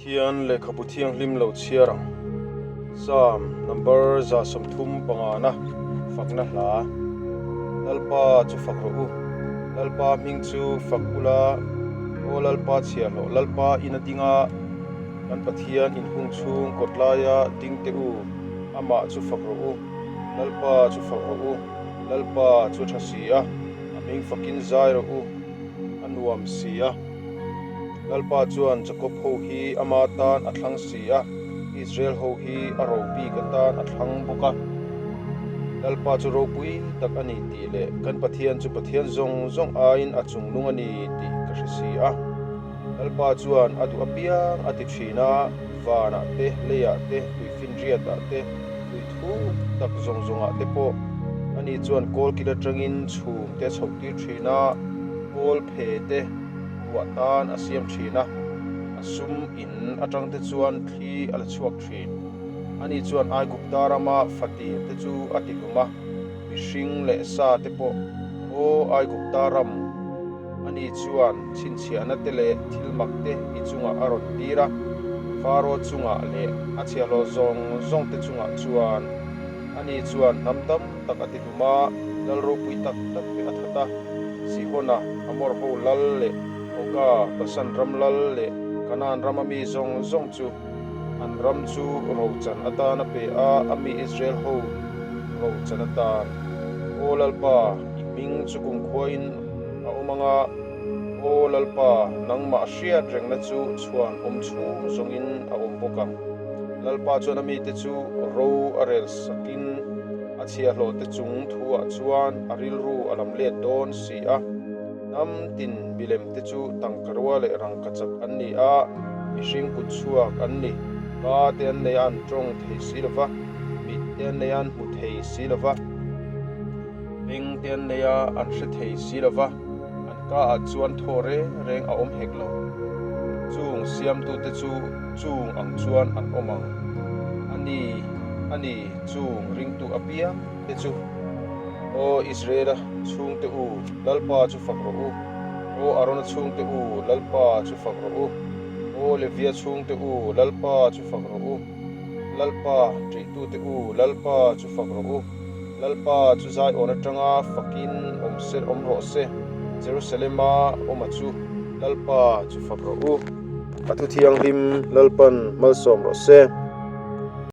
Pathian lehkhabu thianghlim lo chhiar ang. Psalm number 35 na fakna hla. Lalpa chu fak rawh u. Lalpa hming chu fak ula, Aw Lalpa chhiahhlawh Lalpa in a ding a, kan Pathian inhung chhung kawt laia ding teh u, amah chu fak rawh u. Lalpa chu fak rawh u. Lalpa chu a tha si a, a hming fakin zai rawh u, a nuam si a. Lalpa chuan Jakob ho hi ama tan a thlang si a, Israel ho hi a ro bik atan a thlang bawk a. Lalpa chu ropui tak a ni tih leh kan Pathian chu Pathian zawng zawng aiin a chungnung a ni tih ka hre si a. Lalpa chuan a duh apiang a ti thin a, vanah te, leiah te, tuifinriatah te, tui thuk tak zawng zawngah te pawh ani chuan kawlkil atangin chhum te a chhoh tir thin a, kawl phe te, ruah tan a siam thin a, a sum in atang te chuan thli a la chhuak thin. Ani chuan Aigupta rama fatir te chu a ti hlum a, mihring leh sa te pawh, Aw Aigupta ram, ani chuan chhinchhiahna te leh thil mak te i chungah a rawn tir a, Faro chungah leh a chhiahhlawh zawng zawng te chungah chuan ani chuan hnam tam tak a ti hlum a, lal ropui tak tak te a that a. Sihona, Amor ho lal leh Oga, Basan ram lal leh Kanaan rama mi zawng zawng chu an ram chu rochan atan a pe a, a mi Israel ho rochan atan. Aw Lalpa, i hming chu kumkhuain a awm ang a, Aw Lalpa, nangmah hriat rengna chu chhuan awm chhung zawngin a awm bawk ang. Lalpa chuan a mite chu ro a rel sakin, A chhiahhlawhte chung thuah chuan a rilru a lam let dawn si a, hnam tin milemte chu tangkarua leh rangkachak an ni a, mihring kut chhuak an ni. Ka te an nei a an tawng thei si lo va, mit te an nei a an hmu thei si lo va, beng te an nei a an hre thei si lo va, an ka ah chuan thaw reng reng a awm hek lo. Chung siamtute chu chung ang chuan an awm ang a ni, a ni. Chung ringtu apiang te chu, Aw Israela chhungte u, Lalpa chu fak rawh u. Aw Arona chhungte u, Lalpa chu fak rawh u. Aw Levia chhungte u, Lalpa chu fak rawh u. Lalpa ṭihtute u, Lalpa chu fak rawh u. Lalpa chu Zion aṭanga fakin awm se, awm rawh se. Jerusalema awma chu Lalpa chu fak rawh u. A thu thianghlim Lalpan malsawm rawh se.